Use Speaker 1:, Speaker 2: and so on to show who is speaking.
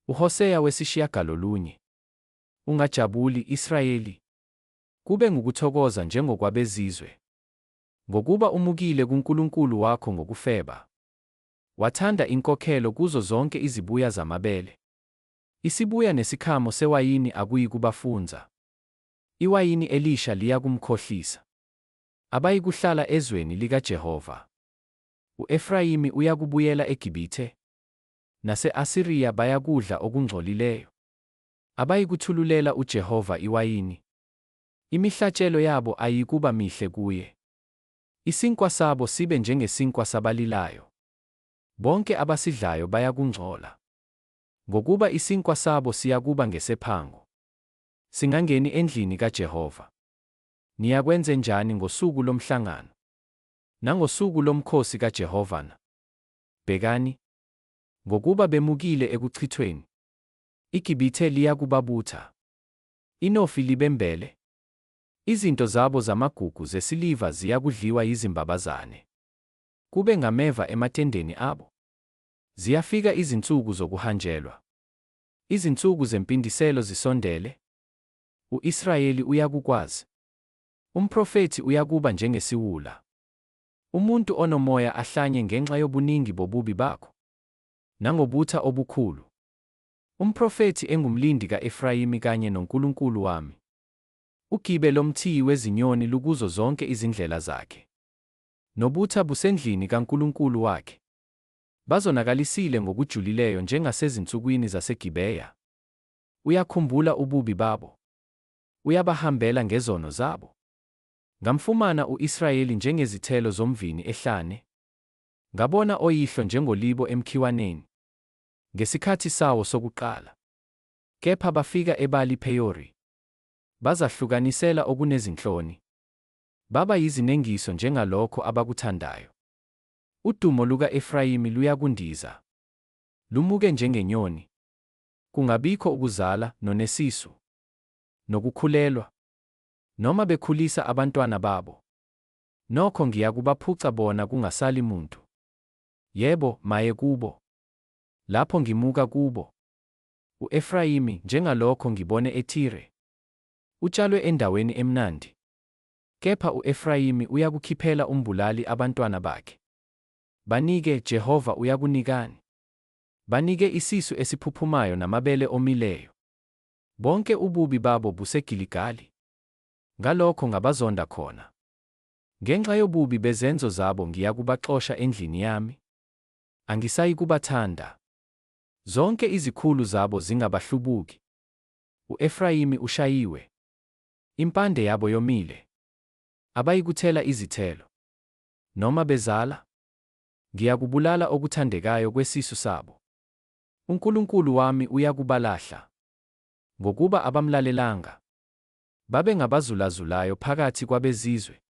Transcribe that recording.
Speaker 1: UHoseya wesishiyagalolunye. Ungajabuli, Israyeli, kube ngukuthokoza njengokwabezizwe, ngokuba umukile kuNkulunkulu wakho ngokufeba, wathanda inkokhelo kuzo zonke izibuya zamabele. Isibuya nesikhamo sewayini akuyikubafunza, iwayini elisha liyakumkhohlisa. Abayikuhlala ezweni likaJehova. U-Efrayimi uyakubuyela eGibithe, nase-Asiriya bayakudla okungcolileyo. Abayikuthululela uJehova iwayini, imihlatshelo yabo ayikuba mihle kuye. Isinkwa sabo sibe njengesinkwa sabalilayo, bonke abasidlayo bayakungcola. Ngokuba isinkwa sabo siyakuba ngesephango, singangeni endlini kaJehova. Niyakwenzenjani ngosuku lomhlangano, nangosuku lomkhosi kaJehova na? Bhekani, ngokuba bemukile ekuchithweni, iGibithe liyakubabutha, iNofi libembele. Izinto zabo zamagugu zesiliva ziyakudliwa yizimbabazane, kube ngameva ematendeni abo. Ziyafika izinsuku zokuhanjelwa, izinsuku zempindiselo zisondele. U-Israyeli uyakukwazi. Umprofethi uyakuba njengesiwula, umuntu onomoya ahlanye ngenxa yobuningi bobubi bakho, nangobutha obukhulu. Umprofethi engumlindi ka-Efrayimi kanye noNkulunkulu wami. Ugibe lomthiyi wezinyoni lukuzo zonke izindlela zakhe, nobutha busendlini kaNkulunkulu wakhe. Bazonakalisile ngokujulileyo njengasezinsukwini zaseGibeya. Uyakhumbula ububi babo, uyabahambela ngezono zabo. Ngamfumana u-Israyeli njengezithelo zomvini ehlane, ngabona oyihlo njengolibo emkhiwaneni, ngesikhathi sawo sokuqala. Kepha bafika eBali Peyori, bazahlukanisela okunezinhloni, baba yizinengiso njengalokho abakuthandayo. Udumo luka-Efrayimi luyakundiza, lumuke njengenyoni, kungabikho ukuzala, nonesisu, nokukhulelwa, noma bekhulisa abantwana babo. Nokho ngiyakubaphuca bona kungasali muntu. Yebo, maye kubo! Lapho ngimuka kubo. U-Efrayimi, njengalokho ngibone eTire, utshalwe endaweni emnandi. Kepha u-Efrayimi uyakukhiphela umbulali abantwana bakhe. Banike, Jehova uyakunikani? Banike isisu esiphuphumayo namabele omileyo. Bonke ububi babo buseGiligali. Ngalokho ngabazonda khona. Ngenxa yobubi bezenzo zabo ngiyakubaxosha endlini yami. Angisayikubathanda. Zonke izikhulu zabo zingabahlubuki. U-Efrayimi ushayiwe. Impande yabo yomile. Abayikuthela izithelo. Noma bezala, ngiyakubulala okuthandekayo kwesisu sabo. UNkulunkulu wami uyakubalahla. Ngokuba abamlalelanga. Babengabazulazulayo phakathi kwabezizwe.